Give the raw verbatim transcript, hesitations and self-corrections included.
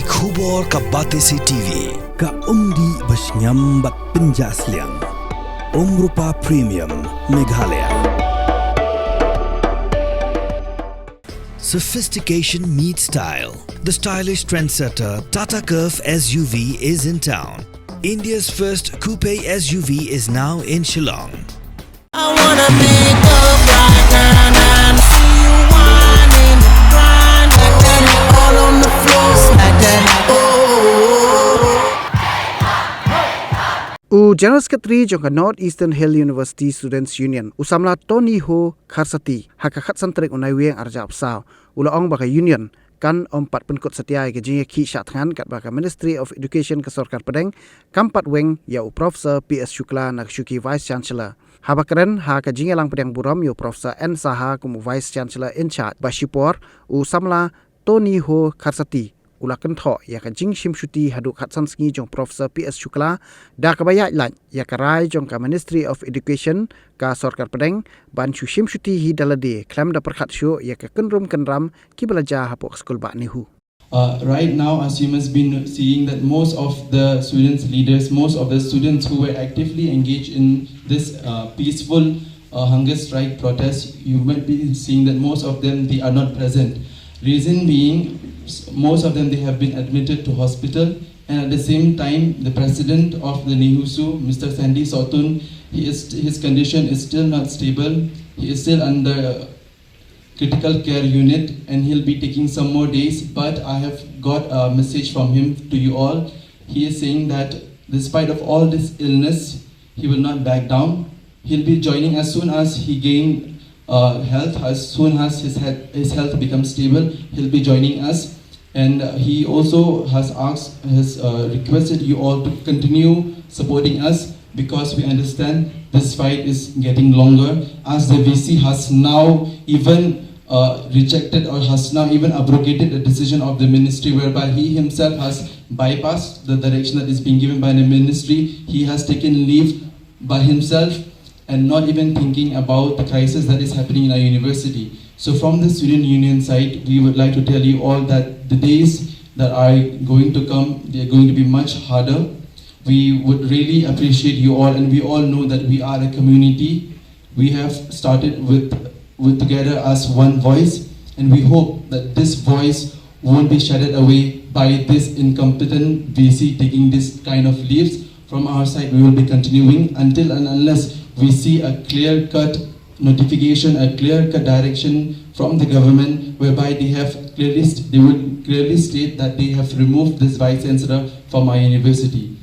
Khubor ka Batesi T V, ka umdih ba shngiam bad pynjah sliang. Umrupa Premium, Meghalaya. Sophistication meets style. The stylish trendsetter Tata Curvv S U V is in town. India's first coupe S U V is now in Shillong. I wanna make up right now, now. See you whining, grinding, all on the floor, slide that. Oh. U General Secretary jong ka North Eastern Hill University Students Union, u samla Tony Ho Kharsati, ha ka khatsan tarik u Naiwieng arhajar arphew saw, u la ong ba ka Union kan ym pat pynkut satia ïa ka jingïakhih shah thngan katba ka Ministry of Education ka Sorkar Pdeng kam pat weng ïa u Professor P S Shukla na ka shuki Vice Chancellor. Haba kren ha ka jingïalang pdiang burom ïa u Professor N Saha kum u Vice Chancellor in charge ba shipor, u samla Tony Ho Kharsati u la kynthoh ïa ka jingshim shuti haduh khatsan sngi jong Professor P S Shukla, da kaba ïaid lait ïa ka rai jong ka Ministry of Education ka Sorkar Pdeng ban shu shim shuti hi da lade khlem da pyrkhat shuh ïa ka kynrum kynram kiba la jia hapoh ka skul bah NEHU. Uh, right now, as you must be kn- seeing that most of the students' leaders, most of the students who were actively engaged in this uh, peaceful uh, hunger strike protest, you might be seeing that most of them, they are not present. Reason being, s- most of them, they have been admitted to hospital, and at the same time, the president of the NEHUSU, Mr. Sandy Sotun, he is, his condition is still not stable. He is still under critical care unit, and he'll be taking some more days, but I have got a message from him to you all. He is saying that despite of all this illness, he will not back down. He'll be joining as soon as he gain uh, health, as soon as his, head, his health becomes stable, he'll be joining us. And uh, he also has asked, has uh, requested you all to continue supporting us, because we understand this fight is getting longer, as the V C has now even uh, rejected or has now even abrogated the decision of the ministry, whereby he himself has bypassed the direction that is being given by the ministry. He has taken leave by himself and not even thinking about the crisis that is happening in our university. So, from the student union side, we would like to tell you all that the days that are going to come, they are going to be much harder. We would really appreciate you all, and we all know that we are a community. We have started with, with together as one voice, and we hope that this voice won't be shaded away by this incompetent V C taking this kind of leaves. From our side, we will be continuing until and unless we see a clear-cut notification, a clear-cut direction from the government, whereby they have clearly st- they will clearly state that they have removed this vice chancellor from our university.